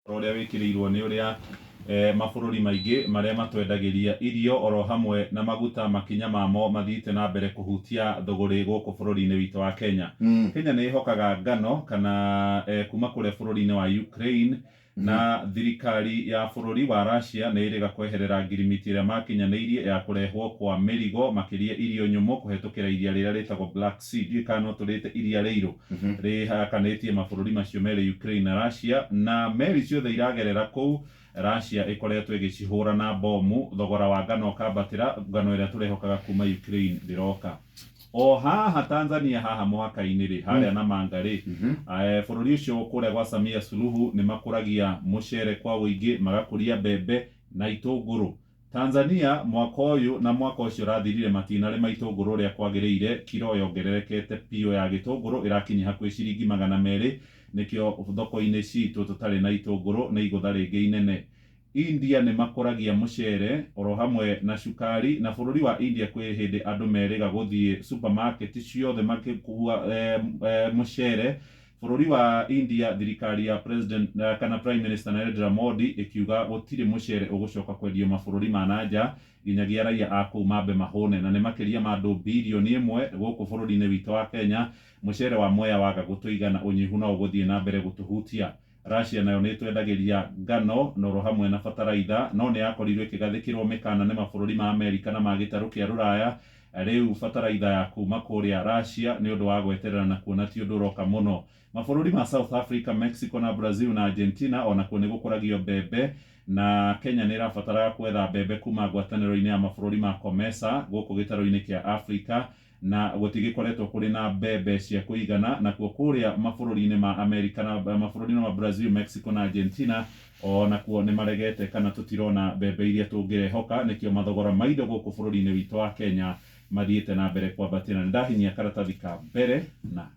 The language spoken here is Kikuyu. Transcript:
Ũrĩa wĩkĩrĩirwo nĩ ũrĩa mabũrũri maingĩ marĩa matwendagĩria irio oro hamwe na maguta makinya mamo mathiĩte na mbere kũhutia thũgũrĩ gũkũ bũrũri-inĩ witũ wa Kenya. Kenya nĩ ĩhokaga ngano kana kuma kũrĩa bũrũri-inĩ wa Ukraine na thirikari ya bũrũri wa Russia nĩ ĩrĩga kweherera ngirimiti ĩrĩa makinyanĩirie ya kũrehwo kwa mĩrigo makĩria irio nyũmũ kũhetũkĩra iria rĩrĩa rĩtagwo Black Sea. Ndiũĩ kana no tũrĩte iria rĩirũ rĩhakanĩtie mabũrũri macio merĩ Ukraine na Russia, na meri ciothe iragerera kũu Russia ĩkoretwo ĩgĩcihũra na bomu, thogora wa ngano ũkambatĩra, ngano ĩrĩa tũrehokaga kuma Ukraine ndĩroka. O haha Tanzania haha mũhaka-inĩ rĩ, harĩa Namanga rĩ, bũrũri ũcio kũrĩa gwa Samia Suluhu nĩ makũragia mũcere kwa ũingĩ, magakũria mbembe na itũngũrũ. Tanzania mwaka ũyũ na mwaka ũcio ũrathirire matinarĩma itũngũrũ ũrĩa kwagĩrĩire, kiro yongererekete piũ ya gĩtũngũrũ ĩrakinyia hakuhĩ ciringi 200, nĩkĩo thoko-inĩ citũ tũtarĩ na itũngũrũ, nĩ igũtha rĩngĩ inene. India nĩ makũragia mũcere oro hamwe na cukari, na bũrũri wa India kwĩ hĩndĩ andũ merĩga gũthiĩ supermarket ciothe makĩkua mũcere. Bũrũri wa India thirikari ya president kana Prime Minister Narendra Modi ĩkiuga gũtirĩ mũcere ũgũcoka kwendio mabũrũri ma na nja nginyagia raia a kũu mambe mahũne, na nĩ makĩria ma andũ bilioni 1 gũkũ bũrũri-inĩ witũ wa Kenya. Mũcere wa Mwea waga gũtũigana ũnyihu no ũgũthiĩ na mbere gũtũhutia. Russia nayo nĩ ĩtwendagĩria ngano na oro hamwe na bataraitha, no nĩ yakorirwo ĩkĩgathĩkĩrwo mĩkana nĩ mabũrũri ma Amerika na ma gĩtarũ kĩa Rũraya. Rĩu bataraitha ya kuma kũrĩa Russia nĩ ũndũ wa gweterera na kuona ti ũndũ ũroka mũno. Mabũrũri ma South Africa, Mexico na Brazil na Argentina onakuo nĩ gũkũragio mbembe, na Kenya nĩ ĩrabataraga kwetha mbembe kuma ngwatanĩro-inĩ ya mabũrũri ma COMESA gũkũ gĩtarũ-inĩ kĩa Africa, na gũtigĩkoretwo kũrĩ na mbembe cia kũigana. Nakuo kũrĩa mabũrũri-inĩ ma Amerika na mabũrũri-inĩ ma Brazil, Mexico na Argentina onakuo nĩ maregete kana tũtirona mbembe iria tũngĩrehoka, nĩkĩo mathogora ma indo gũkũ bũrũri-inĩ witũ wa Kenya mathiĩte na mbere kwambatĩra. Nĩ ndahinyia karatathi ka mbere na